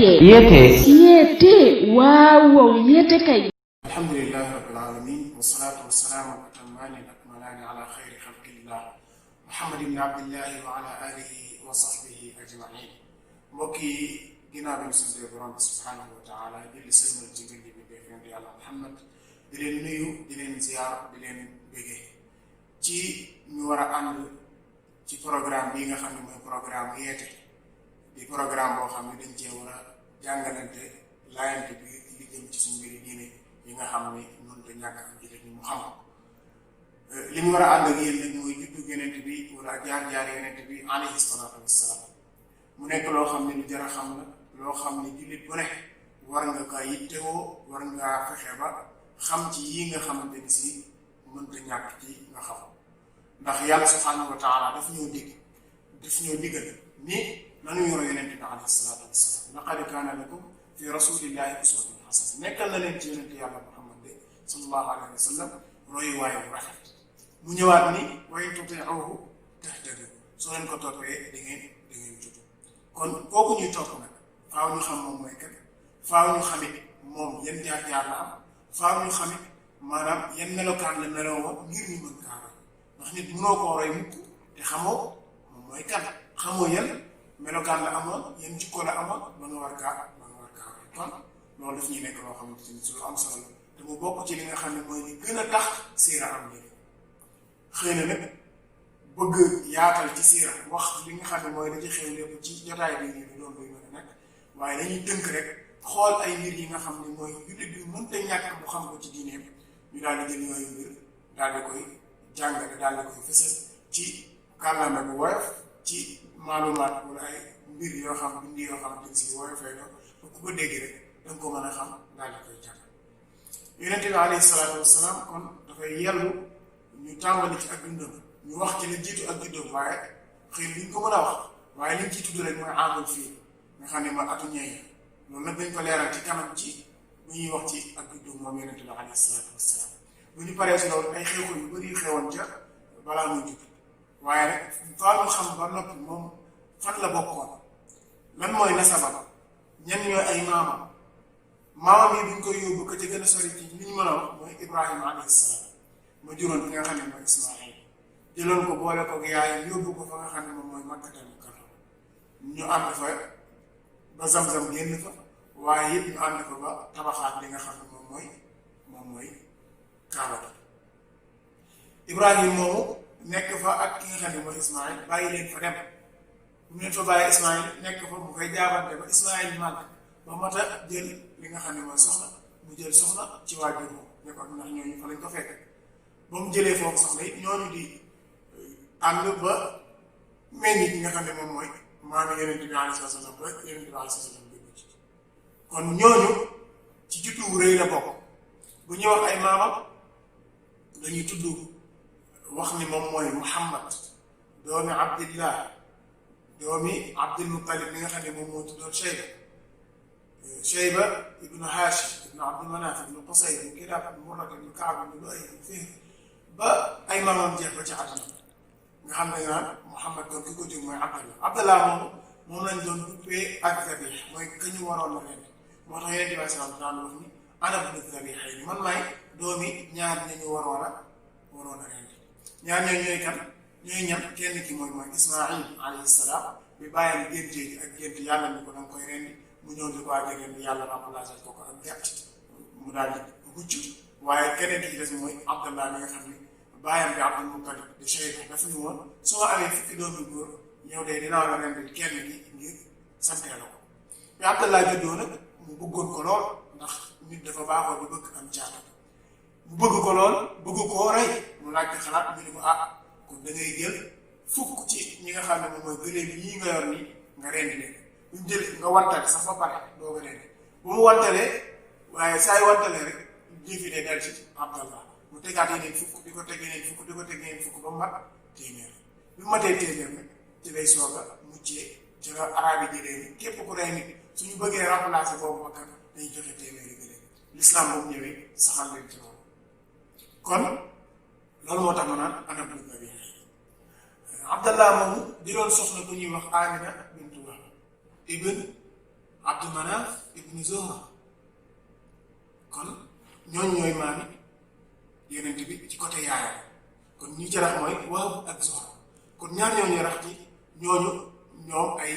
Yete waaw yete kay. Alhamdulillahi rabbil alamin wassalatu wassalamu atamani akmalani ala khayri khalqillah Muhammad ibn Abdillah wa ala alihi wa sahbihi ajma'in. Mbokk yi ginnaaw bi ñu sant borom subhanahu wa ta'ala julli sëlmal ci gën bi def yonent Yàlla Muhammad di leen nuyu di leen ziar di leen bëggee ci ñu war a ànd ci programme bi nga xam ne mooy programme yeete di programme boo xam ne dañ cee war a jàngalante laayante bi li jëm ci suñu mbiri diine yi nga xam ne mënut a ñàkk ak jullit ñi mu xam li ñu war a ànd ak yéen nag mooy juddu yonent bi wala jaar-jaar yonent bi alayhi salaatu wassalaam mu nekk loo xam ne lu jar a xam la loo xam ne jullit bu ne war nga kaa yittewoo war ngaa fexe ba xam ci yi nga xamante ni si mënut a ñàkk ci nga xam ndax yàlla subhanahu wa taala daf ñoo diggal ni nanu yoro yonent bi alayhi salaatu wassalaam laqad kaana lakum fi rasulillahi uswatun hasana nekkal na leen ci yonent yàlla Muhammad de sallallahu alayhi wa sallam royu waaye bu rafet mu ñëwaat ni wa in tuti'uhu tahtadu soo leen ko toppee da ngeen jub kon kooku ñuy topp nag faaw ñu xam moom mooy kat faaw ñu xamit moom yan jaar-jaar la am faaw ñu xamit maanaam yan melokaan la meloo ngir ñu mën kaa roy ndax nit mënoo koo roy mukk te xamoo moom mooy kan xamoo yan melokaan la amoon yan jikko la amoon ba nga war kaa roy kon loolu daf ñuy nekk loo xamante ni su am solo te mu bokk ci li nga xam ne mooy li gën a tax siira am njëriñ xëy na nag bëgg yaatal ci siira wax li nga xam ne mooy la ci xew lépp ci jotaay bi nii doon luy mën a nekk waaye dañuy tënk rek xool ay mbir yi nga xam ne mooy jullit bi mënta ñàkk bu xam ko ci diineem ñu daal di jël yooyu mbir daal di koy jàngale daal di koy fësal ci kàllaama bu woyof ci maalumaat wala ay mbir yoo xam bindi yoo xamante ni si woyofee ko ba ku ko dégg rek danga ko mën a xam daal di koy jàng yonente bi alayhi salaatu wassalaam kon dafay yellu ñu tàmbali ci ak dundam ñu wax ci la jiitu ak juddam waaye xëy liñ ko mën a wax waaye liñ ciy tudd rek mooy aamul fii nga xam ne mooy atu ñeeñe loolu nag dañ ko leeral ci kanam ci bu ñuy wax ci ak juddam moom yonente bi alayhi salaatu wassalaam bu ñu paree si loolu ay xew-xew yu bëri yu xewoon ca balaa muy judd waaye rek faa ñu xam ba noppi moom fan la bokkoon lan mooy nasabam ñan ñooy ay maamam yi buñ koy yóbbu ko ci gën a sori ci li ñu mën a wax mooy Ibrahima alayhi salaam ma juróon ki nga xam ne mooy Ismaayil jëloon ko boole ko yaayam yóbbu ko fa nga xam ne moom mooy Makkatal Mukarrama ñu ànd fa ba Zamzam génn fa waaye it ñu ànd fa ba tabaxaat li nga xam ne moom mooy Kaaba gi Ibrahima moomu nekk fa ak ki nga xam ne mooy Ismaayil bàyyi leen fa dem bu leen fa bàyyi Ismaayil nekk fa mu koy jaabante ba Ismaayil màgg ba mat a jël li nga xam ne mooy soxna mu jël soxna ci waajur moom ne ko ndax ñooñu fa lañ ko fekk ba mu jëlee foofu soxna it ñooñu di ànd ba meññit ñi nga xam ne moom mooy maami yonent bi alayhi salaam ba yonent bi alayhi salaam bi ci kon ñooñu ci juddu wu rëy la bokk bu ñuy wax ay maamam dañuy tudd wax ni moom mooy Muhammad doomi Abdillah doomi Abdul Muttalib li nga xam ne moom moo tuddoon Shayba ibnu Hashim ibnu Abdul Manaf ibnu Qusay ibnu Kilab ibnu Murrata ibnu Kaab ibnu Lu'ay ibnu Fihr ba ay maamam jeex ba ci àdduna nga xam ne naan Muhammad kon ki ko jóg mooy Abdallah moom lañ doon duppee ak zabih mooy ka ñu waroon a ren moo tax Yonent bi salaam daan wax ni ana ibnu zabihayni man maay doomi ñaar ñi ñu waroon a ren ñaar ñooy kan ñooy ñam kenn ki mooy Ismaayil alayhi salaam bi bàyyam géntee ak gént yàlla ni ko danga koy rendi mu ñëw di ko àggee ren yàlla remplacé ko ak gert mu daal di mucc waaye keneen ki ci des mooy Abdallah mi nga xam ne bàyyam bi Abdul Muttalib di Shayba daf ñu woon soo amee fukki doomu góor ñëw de dinaa la rendil kenn gi ngir santee la ko bi Abdallah juddoo nag mu bëggoon ko lool ndax nit dafa baaxoo di bëgg am caata mu bëgg ko lool bëgg koo rey mu laajte xalaat ñu ne ko kon da ngay jël fukk ci ñi nga xam ne moom mooy gëléem yi nga yor nii nga rendi leen bu ñu jël nga wantale sax ba pare doo ko rendi bu mu wantalee waaye saa yu wantalee rek jëfi de dal ci Abdallah mu tegaat yeneen fukk di ko teg yeneen fukk ba mu mat téeméer bi mu matee téeméer nag ci lay soog a muccee ci la arab yi jëlee ni képp ku rey nit suñu bëggee remplacer boobu bakkan dañuy joxe téeméeri gëléem l'islam boobu ñëwee saxal leen ci loolu kon loolu moo tax ma naan ana ibnu Zabiih Abdallah moomu di doon soxna ku ñuy wax Amina bintu Wahb ibn Abdou Manaf ibnu Zuhra kon ñooñu ñooy maami yonent bi ci côté yaayam kon ñi ci rax mooy Wahb ak Zuhra kon ñaar ñooñu rax ci ñooñu ñoom ay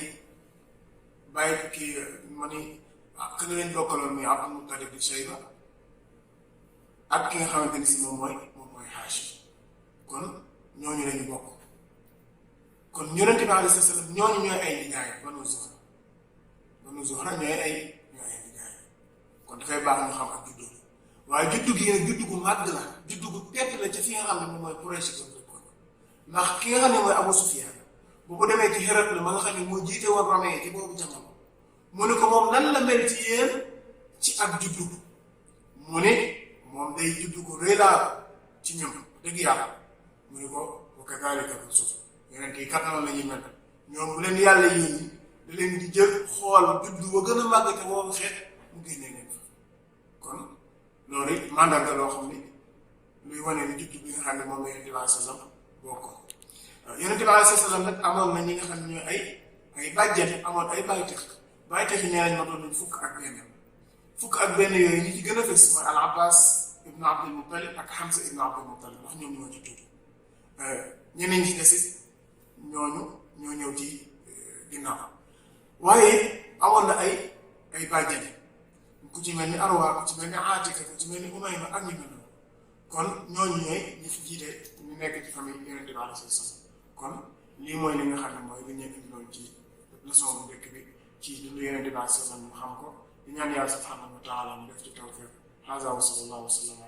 bàyyi kii ma ni ka nga leen bokkaloon muy Abdul Muttalib di Shayba ak ki nga xamante ni si moom mooy Haashim kon ñooñu lañu bokk kon yonent bi alayhi salaam ñooñu ñooy ay nijaay Banu Zuhra ñooy ay nijaay kon dafay baax ñu xam ak juddu waaye juddu gi nag juddu gu màgg la juddu gu tedd la ci fi nga xam ne moom mooy Quraysh ko dëkkoon ndax ki nga xam ne mooy Abu Sufyaan bu ko demee ci Héracle ma nga xam ne moo jiite woon Romain ci boobu jamono mu ne ko moom nan la mel ci yéen ci ak juddu mu ne moom day juddu ko rëy laa ci ñëm dëgg yàlla mu ne ko wa kadaalika suuf yeneen kii kat noonu la ñuy mel ñoom bu leen yàlla yónni da leen di jël xool juddu wa gën a màgg te woowu xeet mu génnee leen fa kon loolu it mandarga loo xam ni luy wane ni juddu bi nga xam ne moom la Yonent bi alayhi salaam bokkoon Yonent bi alayhi salaam nag amoon na ñi nga xam ne ñooy ay bàjjen amoon ay bàytex yi nee nañ ma doon nañ fukk ak benn yooyu ñi ci gën a fës mooy al Abbas ibnu Abdul Muttalib ak Hamza ibnu Abdul Muttalib ndax ñoom ñoo ci tudd ñeneen ñi des it ñoo ñëw ci ginnaaw waaye amoon na ay bàjjen ku ci mel ni Arwa ku ci mel ni Aatika ku ci mel ni Umayma ak ñu mel noonu kon ñooñu ñooy ñi fi jiite ñu nekk ci famille Yonent bi alayhi salaam kon lii mooy li nga xam ne mooy li ñu indi loolu ci leçon bu njëkk bi ci dundu Yonent bi alayhi salaam ñu xam ko di ñaan yàlla subhanahu wa taala mu def ci tawfiq haaza wa sallallahu wa sallam